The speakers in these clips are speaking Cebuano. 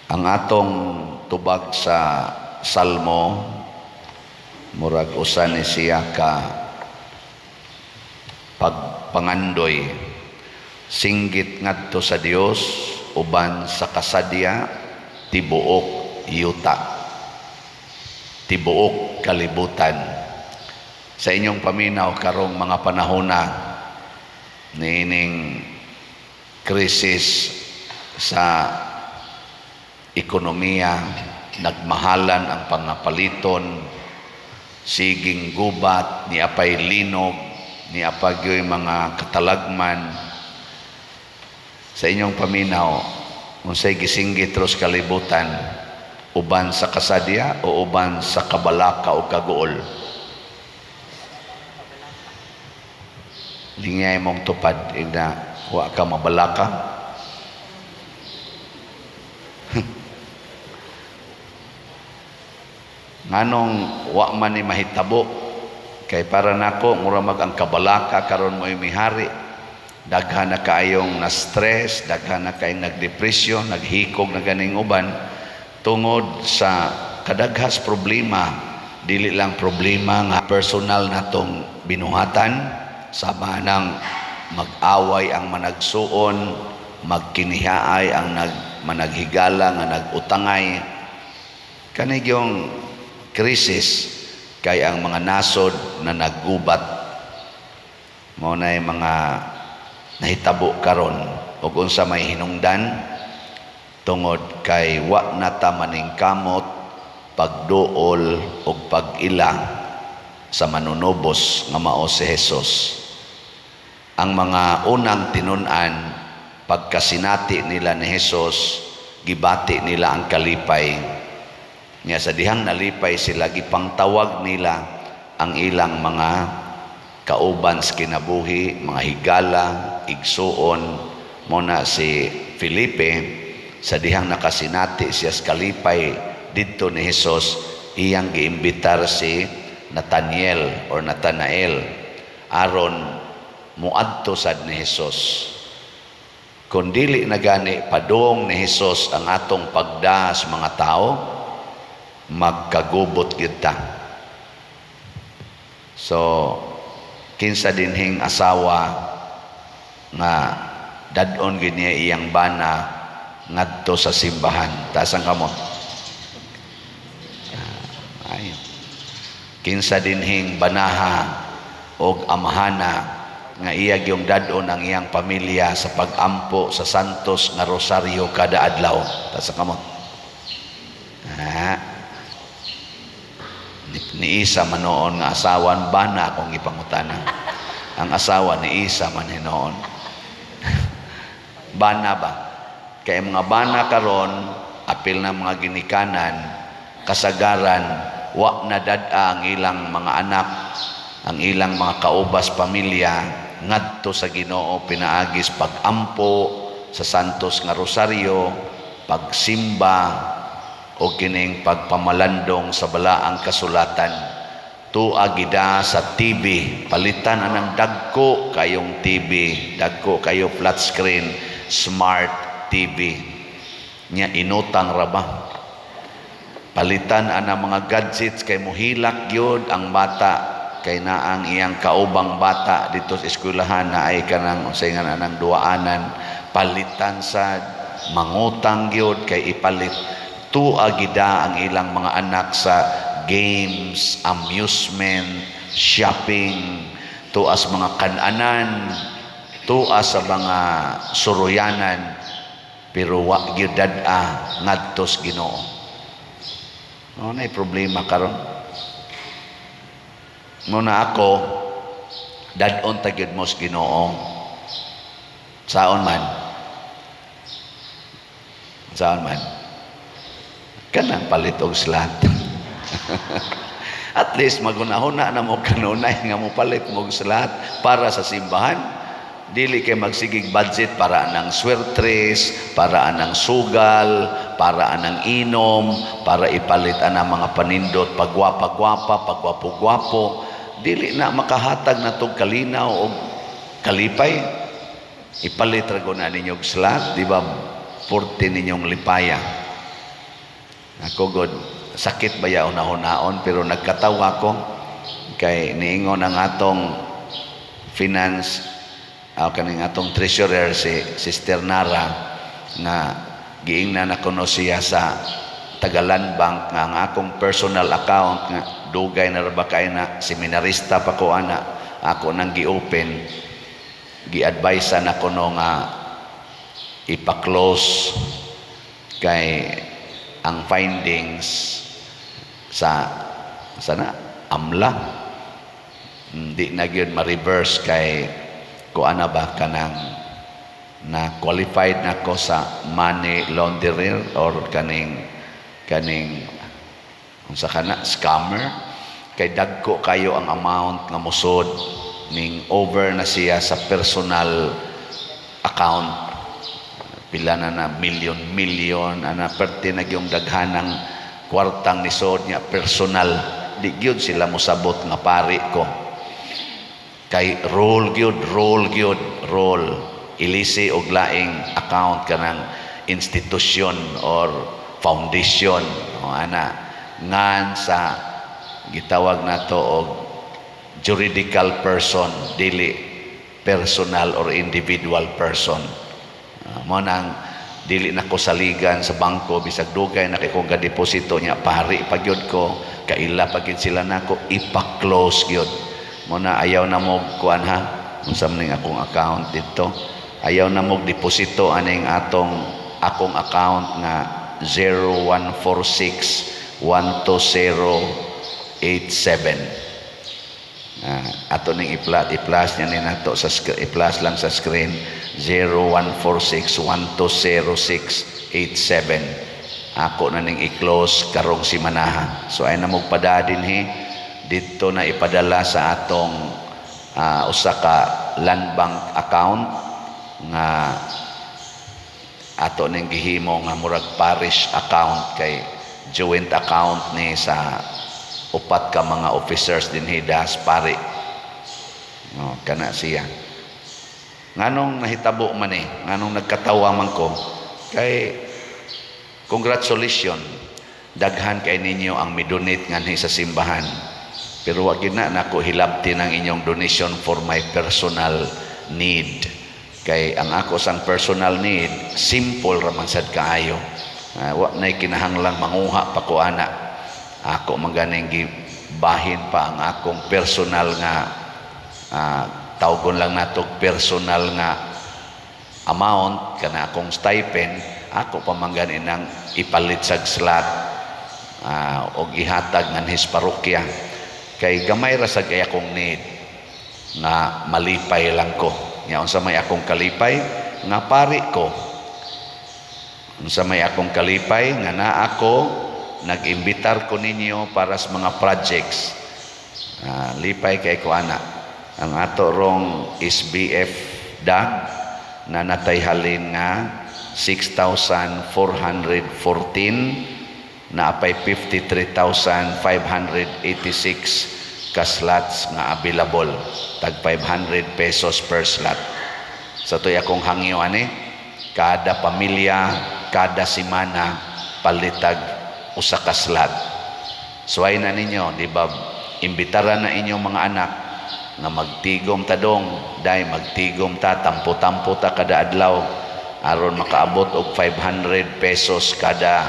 Ang atong tubag sa Salmo, murag usa ni siya ka pagpangandoy, singgit ngadto sa Dios uban sa kasadya tibuok yuta, tibuok kalibutan. Sa inyong paminaw, karong mga panahona niining krisis sa ekonomiya, nagmahalan ang pangapaliton, siging gubat, ni apay linog, ni apagyo'y mga katalagman. Sa inyong paminaw, unsay gisinggit ros kalibutan, uban sa kasadya o uban sa kabalaka o kaguol? Lingay mong tupad ina wa ka mabalaka. Nganong wa man ni mahitabo? Kay para nako, mura mag ang kabalaka karon mo'y mihari. Daghan na kaayong na stress, daghan na kaayong nagdepresyon, naghikog na ganing uban tungod sa kadaghas problema. Dili lang problema nga personal natong binuhatan, sama nang mag-away ang managsuon, magkinihaay ang managhigala nga nag-utangay. Kani gyung krisis kay ang mga nasod na naggubat, mao nay mga nahitabo karon. Ug unsa may hinungdan? Tungod kay wa na ta maningkamot pagduol ug pag-ila sa manunubos nga mao si Jesus. Ang mga unang tinun-an, pagkasinati nila ni Jesus, gibati nila ang kalipay. Nya sa dihang nalipay sila, gipangtawag nila ang ilang mga kauban sa kinabuhi, mga higala, igsuon. Mo na si Felipe, sa dihang nakasinati siya sa kalipay didto ni Jesus, iyang giimbitar si Nathaniel or Nathanael aron muadto sad ni Jesus. Kung dili na gani padung ni Jesus ang atong pagdas mga tao, magkagubot gyud ta. So kinsa dinhing asawa nga dad-on gyud niya iyang bana ngadto sa simbahan? Taas ang kamot. Ayo. Kinsa dinhing banaha og amahana nga iya gyung dad-on ang iyang pamilya sa pag-ampo sa Santos nga Rosaryo kada adlaw? Taas ang kamot. Ni isa manoon nga asawan, bana akong gipangutana. Ang asawa ni isa man hinuon. Bana ba? Kay mga bana karon, apil na mga ginikanan, kasagaran wa na dad-a ang ilang mga anak, ang ilang mga kaubas pamilya ngadto sa Ginoo pinaagis pag-ampo sa Santos nga Rosaryo, pagsimba o kining pagpamalandong sa balaang kasulatan. Tua gida sa TV, palitan anang dagko kayong TV, dagko kayo flat screen, smart TV. Nya inutang ra ba? Palitan anang mga gadgets kay muhilak gyud ang bata kay naang iyang kaubang bata dito sa eskwelahan na ay kanang unsay nga anang duaanan. Palitan sa mangutang gyud kay ipalit. Tua gida ang ilang mga anak sa games, amusement, shopping, tuas mga kananan, tuas sa mga suruyanan, pero wa gyud dad-a ngadto sa Ginoo. Mao nay problema karon. Muna ako, dad-on ta gyud mo sa Ginoo. Saon man? Saon man? Kanang palit og slot. At least magunahuna na mo kanunay nga mo palit mo og slot para sa simbahan. Dili kay magsigig budget para anang swertres, para anang sugal, para anang inom, para ipalit anang mga panindot, pagwapa-gwapa, pagwapo-gwapo. Dili na makahatag na tog kalinaw og kalipay. Ipalit ra na ninyo og slot, di ba? Porte ninyong lipaya. Ako god, sakit ba ya una-unaon, pero nagkatawa ko kay niingon ang atong finance, kaning atong treasurer, si Sister Nara, nga giingnan na kuno siya sa taga-Land Bank nga ang akong personal account nga dugay na ra ba kay na, seminarista pa ko ana, ako nang gi-open, gi-advise na kuno nga ipa-close kay ang findings sa sana AMLA, hindi na gyud ma-reverse kay kuan na ba, kanang na qualified na ko sa money launderer or kaning unsa kana, scammer, kay dagko kayo ang amount nga musod ning over na siya sa personal account. Pila na na million million ana, perte na gyung daghanang kwartang nisod niya personal. Di gyud sila mosabot nga pari ko kay rule gyud, rule gyud, rule ilisi og laing account, kanang institusyon or foundation o ana, ngan sa gitawag nato og juridical person, dili personal or individual person. Mo nang dili na ko saligan sa bangko bisag dugay na kay kong deposito niya, pari pa gyud ko, kaila pa gyud sila nako. Ipa-close gyud mo na. Ayaw na mo kuan ha, unsa man ning akong account dito, ayaw na mo deposito aning atong akong account nga 0146 12087. Ato ning i-flash niya ni nato sa i-flash lang sa screen, 0146 120687. Ako na ning i-close karong simanaha. So ay na mo dinhi dito na ipadala sa atong usa ka Land Bank account nga ato ning gihimo nga murag parish account, kay joint account ni sa upat ka mga officers dinhi, das pari. No, kana siya. Nganong nahitabo man eh, nganong nagkatawa man ko, kay congratulations, daghan kay ninyo ang midonate nganhi sa simbahan, pero wag gyud na nako hilabti ng inyong donation for my personal need, kay ang ako sang personal need simple ra man sad kaayo. Wa nay kinahanglang manguha pa ko ana. Ako man ganing gibahin pa ang akong personal nga tawgon lang nato personal nga amount, kana akong stipend, ako pa man gani nang ipalit sa slot og ihatag nganhi sa parokya, kay gamay ra sad kay akong need nga malipay lang ko. Nya unsa may akong kalipay nga pari ko? Unsa may akong kalipay nga naa ko, nag-imbitar ko ninyo para sa mga projects? Lipay kay ko ana. Ang ato rong SBF DAG na natay halin nga 6,414 na apay 53,586 ka slots nga available, tag 500 pesos per slot. Sa to'y akong hangyo ani, kada pamilya kada semana palitag usa ka slot. Suway na ninyo, di ba? Imbitaran na inyong mga anak nga magtigom ta dong, day magtigom ta, tampo-tampo ta kada adlaw aron makaabot og 500 pesos kada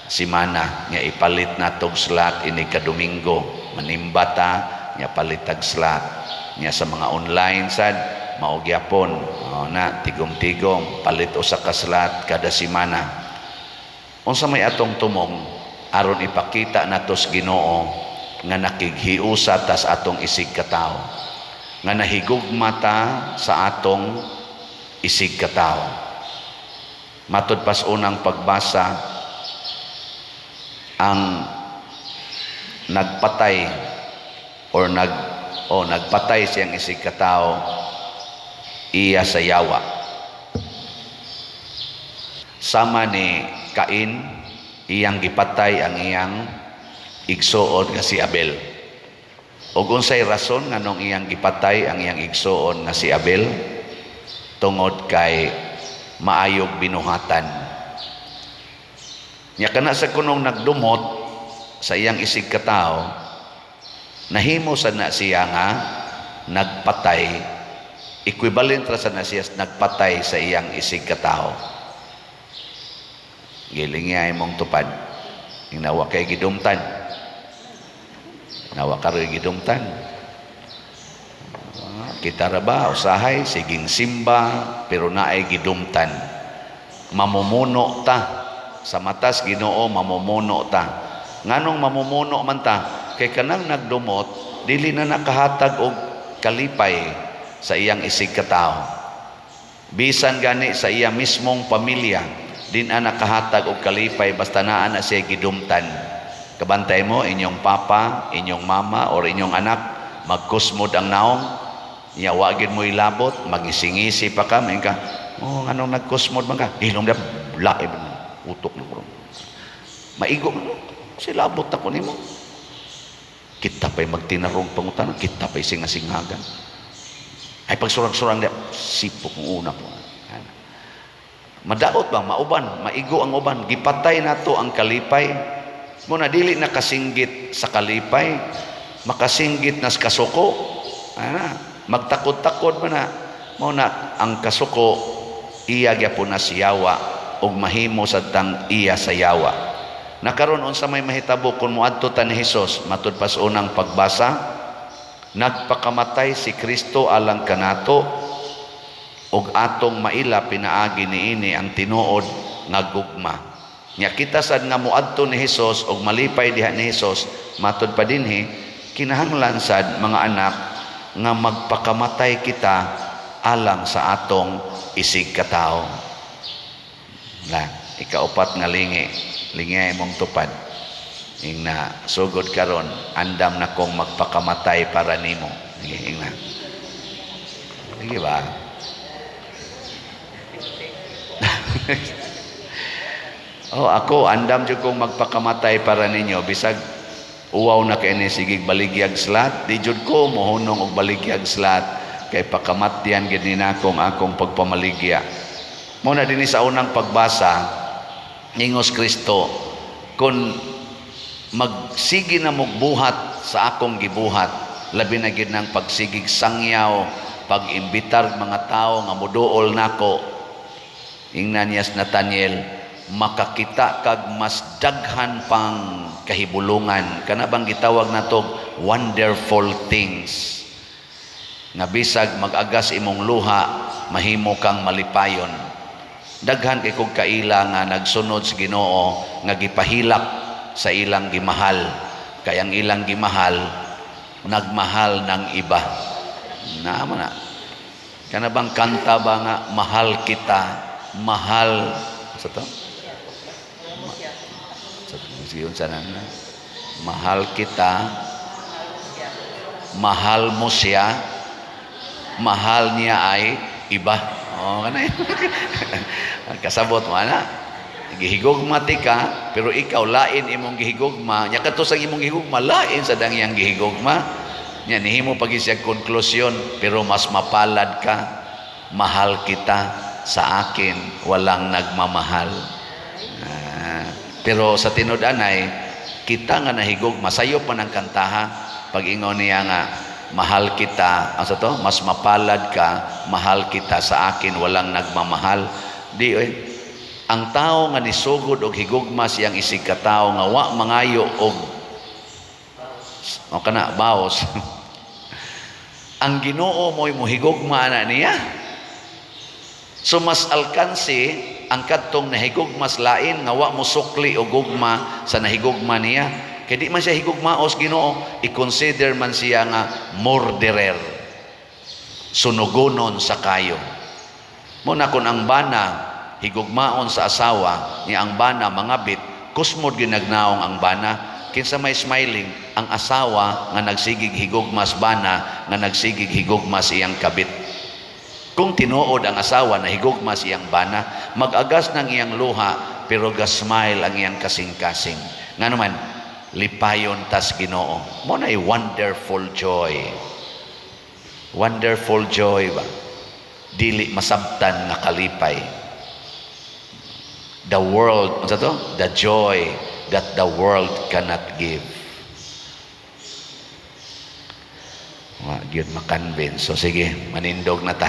simana nga ipalit natog slot ini ka Domingo. Manimba ta nga palitag slot nya. Sa mga online sad mao gyapon. Oh, na tigom-tigom palit usa ka slot kada simana. Unsa may atong tumong aron ipakita nato sa Ginoo nga nakighiusa tas atong isig katawo, nga nahigugma ta sa atong isig katawo? Matud pas unang pagbasa, ang nagpatay or nagpatay siyang isig katawo iya sa yawa. Sama ni Cain, iyang gipatay ang iyang igsuon nga si Abel. Ug unsay rason nganong iyang gipatay ang iyang igsuon nga si Abel? Tungod kay maayog binuhatan. Nya kana sa kunong nagdumot sa iyang isig katawo, nahimo sa na siya nga nagpatay, equivalent ra sa na siya nagpatay sa iyang isig katawo. Giling niya imong tupad. Ingna wa kay gidumtan. Nawa karoy gidumtan. Ah, kita ra ba usahay siging simba pero naay gidumtan. Mamumuno ta sa matas Ginoo, mamumuno ta. Nganong mamumuno man ta? Kay kanang nagdumot dili na nakahatag og kalipay sa iyang isig katawo. Bisan gani sa iya mismong pamilya, di na nakahatag og kalipay basta naa na siya gidumtan. Kabantay mo inyong papa, inyong mama or inyong anak, magkusmod ang naong, nya wa gid mo ilabot, magisingisi pa ka, maing ka, "Oh, nganong nagkusmod man ka?" "Hilom da, laib utok mo." Maigo mo, silabot ako nimo. Kita pa'y magtinarong pangutana, kita pa'y singasingagan. Ay pagsurang-surang niya, sipok ng una po. Madaot ba, mauban, maigo ang uban, gipatay nato ang kalipay. Muna dili na kasinggit sa kalipay, makasinggit na sa kasuko. Ana, magtakod-takod man na. Muna ang kasuko, iya gyapon na siyawa ug mahimo sa tang iya sa yawa. Nakaron, unsa may mahitabo kung moadto ta ni Hesus? Matud pa sa unang pagbasa, nagpakamatay si Kristo alang kanato ug atong maila pinaagi niini ang tinuod nga gugma. Nya kita sad nga moadto ni Hesus ug malipay diha ni Hesus, matud pa dinhi, kinahanglan sad, mga anak, nga magpakamatay kita alang sa atong isig katawo. La, ikaupat nga lingi, lingi imong tupad. Ingna, "Sugod karon, andam na kong magpakamatay para nimo." Sige, ingna. Sige ba? Oh, ako andam jud kong magpakamatay para ninyo bisag uwaw na kay ni sigig baligyag slot, di jud ko mohunong og baligyag slot kay pakamatyan gid ni nako ang akong pagpamaligya. Mo na dinhi sa unang pagbasa, ingos Kristo, kung magsige na mogbuhat sa akong gibuhat, labi na gid ng pagsigig sangyaw, pag-imbitar mga tao nga moduol nako, ingnan niya sa Nathaniel, makakita kag mas daghan pang kahibulungan, kana bang gitawag nato wonderful things, nga bisag mag-agas imong luha, mahimo kang malipayon. Daghan kay kog kaila nga nagsunod sa Ginoo nga gipahilak sa ilang gimahal, kay ang ilang gimahal nagmahal ng iba. Naa man na kana bang kanta ba nga "Mahal kita, mahal" sa to sa yun sana na "Mahal kita, mahal mo siya, mahal niya ay iba"? Oh, kana yun. Kasabot mo ana, gihigugma ti ka pero ikaw lain imong gihigugma nya, kadto sa imong gihigugma lain sa dang iyang gihigugma nya, nihimo pagi siya konklusyon, "Pero mas mapalad ka, mahal kita, sa akin walang nagmamahal." Ah, pero sa tinud-anay kita nga nahigugma, sayo pa ng kantaha pag ingon niya nga "Mahal kita," ang sa to, "Mas mapalad ka, mahal kita, sa akin walang nagmamahal." Di oy, ang tao nga nisugod og higugma siyang isig katawo nga wa mangayo og o kana baos, ang Ginoo mo'y mohigugma na niya. So mas alkansi ang kadtong nahigugmas lain nga wa mo sukli og gugma sa nahigugma niya. Kay di man siya higugmaos Ginoo, i-consider man siya nga murderer. Sunugonon sa kayo. Mo na kun ang bana higugmaon sa asawa ni ang bana mangabit, kusmod ginagnaong ang bana. Kinsa may smiling? Ang asawa nga nagsigig higugmas bana nga nagsigig higugmas iyang kabit. Kung tinuod ang asawa na higugma siyang bana, mag-agas ng iyang luha, pero ga-smile ang iyang kasing-kasing. Nga naman, lipayon tas Ginoo. Mo na wonderful joy. Wonderful joy ba? Dili masabtan nga kalipay. The world, ano to? The joy that the world cannot give. Wa gyud makonvince. So sige, manindog na ta.